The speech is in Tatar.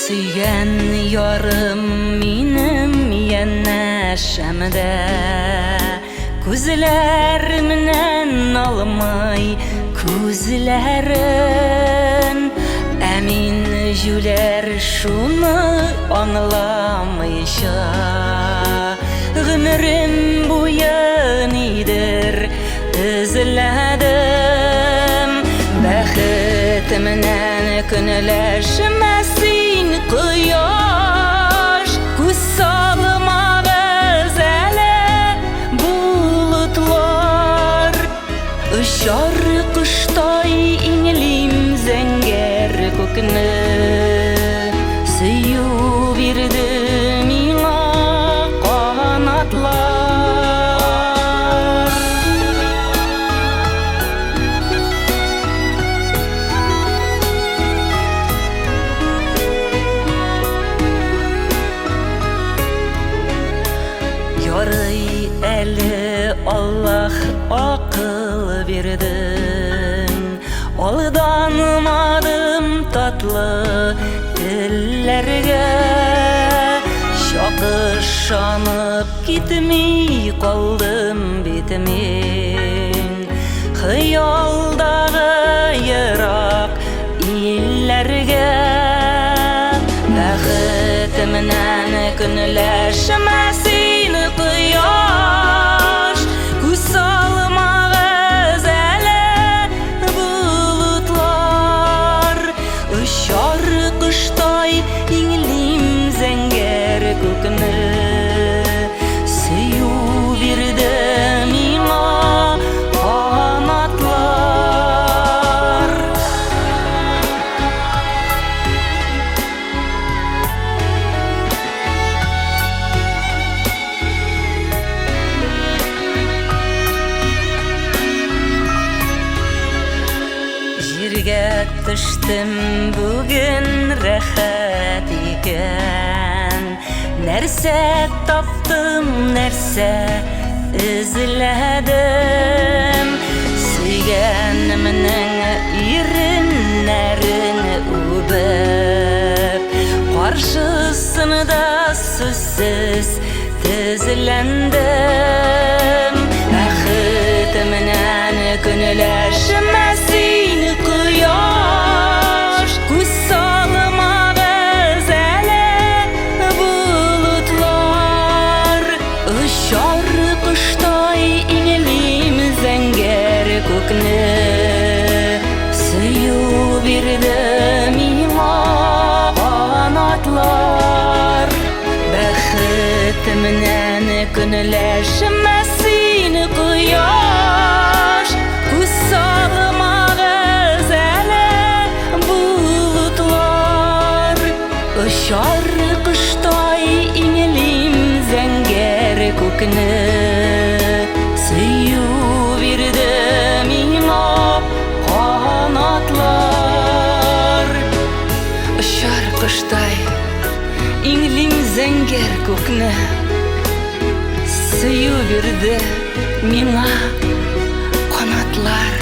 Сөйгән ярым минем янәшәмдә, Күзләремнән алмый күзләрен. Ә мин җүләр шуны аңламыйча, Гомерем буе нидер эзләдем. Бәхетемнән көнләшмә син, кояш, Күз салмагыз әле болытлар. Очар коштай иңлим зәңгәр күкне, Сөю бирде миңа канатлар. Ярый әле Аллаһ акыл бирдең, Алданмадым татлы телләргә. Чак ышанып китми калдым бит мин Хыялдагы ерак илләргә. Бәхетемнән көнләшмә син, кояш, Күз салмагыз әле болытлар. Очар коштай иңлим зәңгәр күкне, Сөю бирде миңа канатлар. Җиргә төштем бүген, рәхәт икән. Нәрсә таптым, нәрсә эзләдем? Сөйгәнемнең иреннәрен үбеп, Каршысында сүзсез тезләндем. Бәхетемнән көнләшмә син, кояш, Күз салмагыз әле болытлар. Очар коштай иңлим зәңгәр күкне, Сөю бирде миңа канатлар. Бәхетемнән көнләшмә син, кояш, Күз салмагыз әле болытлар. Очар коштай иңлим зәңгәр күкне, Сөю бирде миңа канатлар. Очар коштай иңлим зәңгәр күкне, Сөю бирде миңа канатлар.